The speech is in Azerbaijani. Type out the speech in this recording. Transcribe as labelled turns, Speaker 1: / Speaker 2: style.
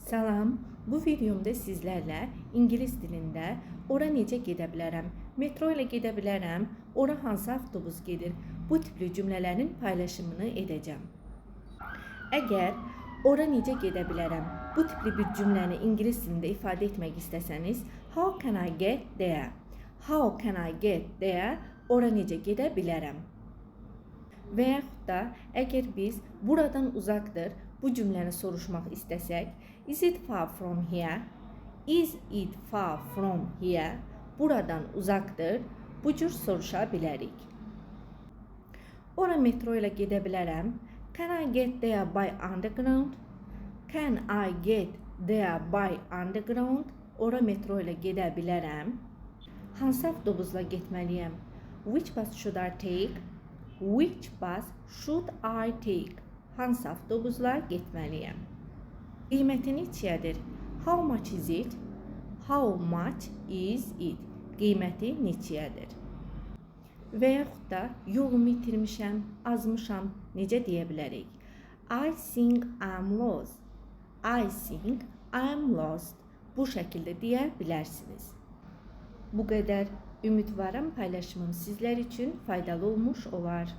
Speaker 1: Salam, bu videomda sizlərlə ingilis dilində ora necə gedə bilərəm, metro ilə gedə bilərəm, ora hansı avtobus gedir, bu tipli cümlələrin paylaşımını edəcəm. Əgər ora necə gedə bilərəm, bu tipli bir cümləni ingilis dilində ifadə etmək istəsəniz, how can I get there? How can I get there? Ora necə gedə bilərəm? Və yaxud da əgər biz buradan uzaqdır bu cümləni soruşmaq istəsək, is it far from here? Is it far from here? Buradan uzaqdır. Bu cür soruşa bilərik. Ora metro ilə gedə bilərəm. Can I get there by underground? Can I get there by underground? Ora metro ilə gedə bilərəm. Hansı avtobusla getməliyəm? Which bus should I take? Which bus should I take? Hansı avtobusla getməliyəm? Qiyməti neçəyədir? How much is it? How much is it? Qiyməti neçəyədir? Və yaxud da yolumu itirmişəm, azmışam necə deyə bilərik? I think I'm lost. I think I'm lost. Bu şəkildə deyə bilərsiniz. Bu qədər. Ümidvaram paylaşımım sizlər üçün faydalı olmuş olar.